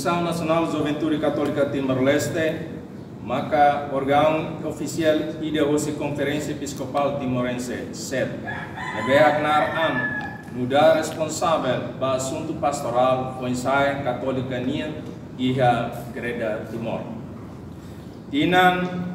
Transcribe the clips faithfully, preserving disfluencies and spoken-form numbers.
Komisaun Nasionál Juventude Katólika Timor-Leste maka órgaun ofisiál ida hosi Konferénsia Episkopál Timorense, set, ne'ebé haknaar an nu'udar responsavel ba asuntu pastorál foin-sa'e katólika nian iha Kreda Timor. Tinan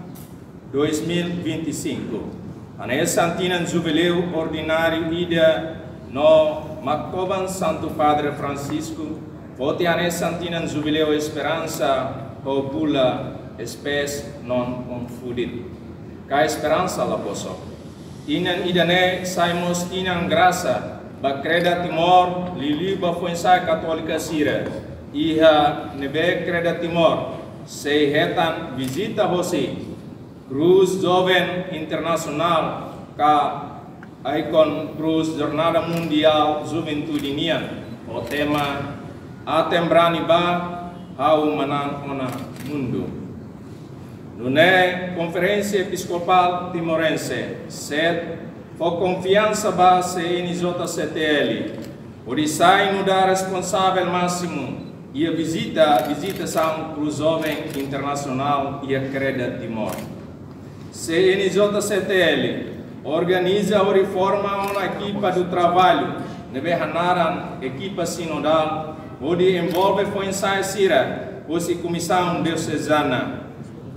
dois mil vinte e cinco, hanesan tinan jubileu ordináriu ida no Makoban Santu Padre Francisco foti hanesan tinan jubileu esperansa ho bula Spes non confundit, ka esperansa la bosok. Tinan ida-ne'e sai mós tinan grasa ba Kreda Timor, liuliu ba foin-sa'e katólika sira, iha ne'ebé Kreda Timor sei hetan vizita hosi Krús Joven Internasionál ka Icon Krús Jornada Mundiál Juventude nian, ho tema Aten Brani Bá, Ha'u Manán Ona Mundu. Nune'e Konferénsia Episkopál Timorense, set, fó konfiansa ba C N J C T L hodi sai nu'udar responsavel másimu iha vizita, vizitasaun Krús Joven Internasionál iha Kreda Timor. C N J C T L organiza hodi forma ona ekipa de trabalho ne'ebé hanaran ekipa sinodál, hodi envolve foin-sa'e sira hosi Komisaun Diosezana,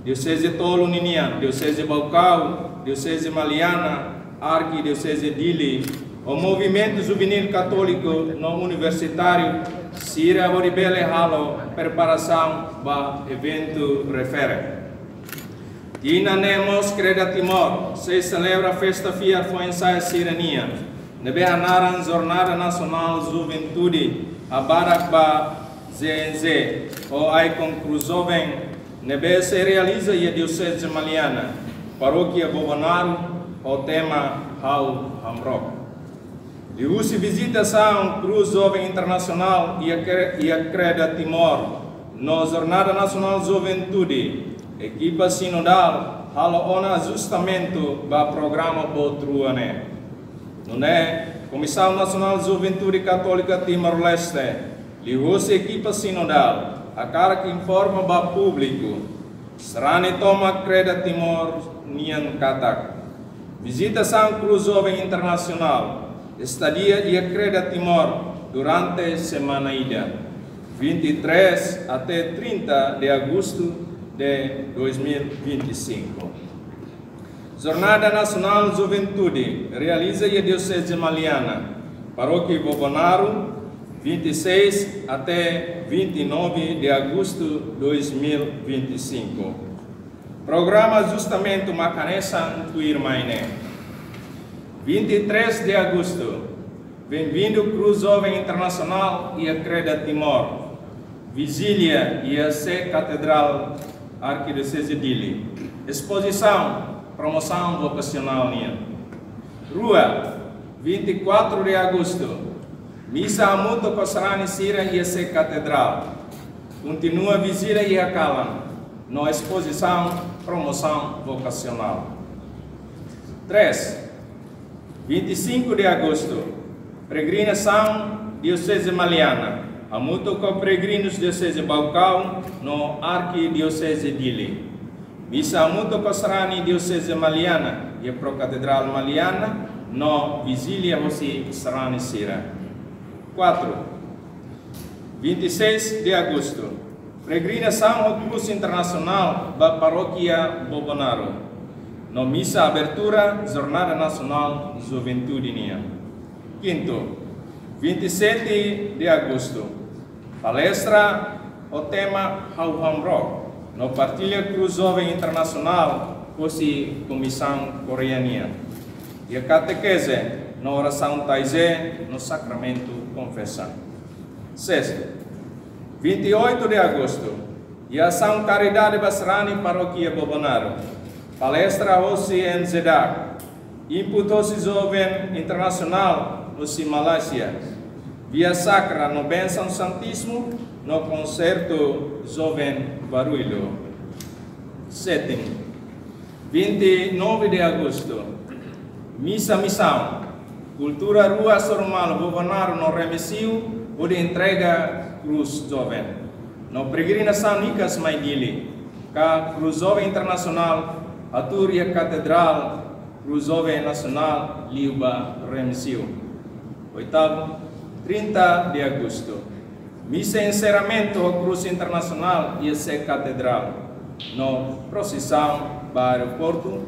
Dioseze tolu ninian, Dioseze Baucau, Dioseze Maliana, Arkidioseze Dili, ho movimentu juvenil katóliku no universitáriu sira hodi bele halo preparasaun ba eventu refere. Tinan ne'e mós Kreda Timor sei selebra festa fiar foin-sa'e sira-nian, ne'ebé hanaran Jornada Nasionál Juventude, habadak ba J N J, ho Icon Krús Joven, ne'ebé sei realiza iha Dioseze Maliana, Parókia Bobonaro, ho tema Ha'u Hamrook. Liuhusi vizitasaun Krús Joven Internasionál iha Kre-, iha Kreda Timor, no Jornada Nasionál Juventude, ekipa sinodál halo ona ajustamentu ba programa boot rua ne'e. Nune'e, Komisaun Nasionál Juventude Katólika Timor-Leste, liuhusi ekipa sinodál, hakarak informa ba públiku sarani tomak Kreda Timor nian katak vizitasaun Krús Joven Internasionál, estadia iha Kreda Timor durante semana ida, vinte e três até trinta de agosto de dois mil e vinte e cinco. Jornada Nasionál Juventude realiza iha Dioseze Maliana, Parókia Bobonaro, vinte e seis até vinte e nove de agosto dois mil e vinte e cinco. Programa ajustamentu mak hanesan tuirmai ne'e. Vinte e três de agosto, Benvindu Krús Joven Internasionál iha Kreda Timor. Vizília iha C Katedrál Arkidioseze Dili. Espozisaun promosaun vokasionál nian. Rua, vinte e quatro de agosto, misa hamutuk ho sarani sira iha C Katedrál. Kontinua vizília iha kalan, no espozisaun promosaun vokasionál. Três, vinte e cinco de agosto, peregrinasaun Dioseze Maliana, hamutuk ho peregrinus Dioseze Baucau no Arkidioseze Dili. Misa hamutuk ho sarani Dioseze Maliana iha Prokatedrál Maliana, no vizília hosi sarani sira. Quatro, vinte e seis de agosto, peregrinasaun ho krús internasionál ba Parókia Bobonaro, no misa abertura Jornada Nasionál Juventude nian. Quinto, vinte e sete de agosto, palestra ho tema Ha'u Hamrook, no partilla Krús Joven Internasionál hosi Komisaun Koreia nian. Iha katekeze, no orasaun Taizé, no sakramentu konfesaun. Seis, vinte e oito de agosto, iha asaun karidade ba sarani Parókia Bobonaro. Palestra hosi M Z A, input hosi Joven Internasionál hosi Malázia. Via Sakra no bensaun Santísimu, no konsertu Joven Barulho. Sétimo, vinte e nove de agosto, misa misaun, kultura rua hasoru malu Bobonaro no Remexio, hodi entrega Krús Joven. No peregrinasaun hikas mai Dili, ka Cruz Joven Internasionál, atu iha Katedrál Cruz Joven Nasionál liu ba Remexio. Oitavu, trinta de agosto. Misa enserramentu ho Cruz Internasionál iha sé Katedrál, no prosisaun ba aeroportu,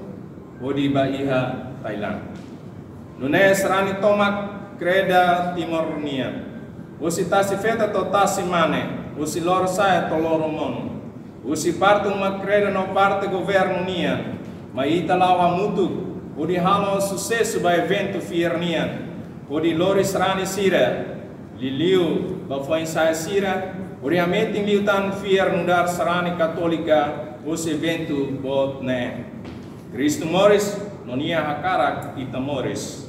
hodi ba iha Thailand. Nune'e sarani tomak kreda Timor nian. Husi tasi-feto to'o tasi-mane, husi loro-sa'e to'o loro-monu. Husi parte uma kreda no parte governu nian, mai ita la'o hamutuk, hodi halo susesu ba eventu fiar nian, hodi lori sarani sira, liuliu ba foin-sa'e sira, hodi hametin liután fiar nu'udar sarani katólika, husi eventu boot ne'e. Kristu moris, no nia hakarak ita moris.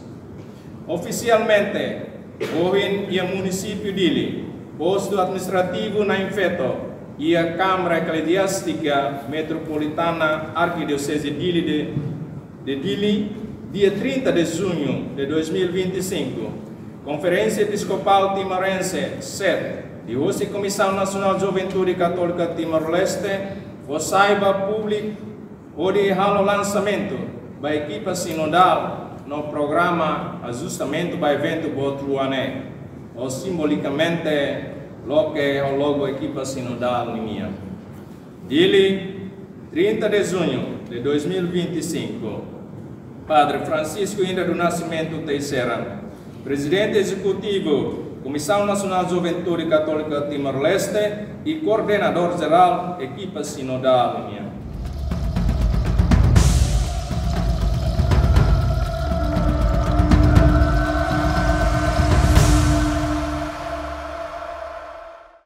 Ofisialmente, ohin iha munisípiu Dili, postu administrativu na'in-feto, iha Câmara Eclesiástica Metropolitana Arquidiocese Dili de, de Dili, dia trinta de junho de dois mil e vinte e cinco, Conferência Episcopal Timorense, sét, liuhusi Comissão Nacional Juventude Católica Timor-Leste, fó sai ba públiku hodi halo lansamentu ba ekipa sinodál no programa ajustamentu ba eventu boot rua ne'e, no simbolikamente loke ho logo ekipa sinodál ninian. Dili, trinta de junho de dois mil e vinte e cinco. Padre Francisco Indra do Nascimento Teixeira, Prezidente Ezekutivu Comissão Nacional Juventude Católica Timor-Leste i Koordenadór Jerál Ekipa Sinodál nian.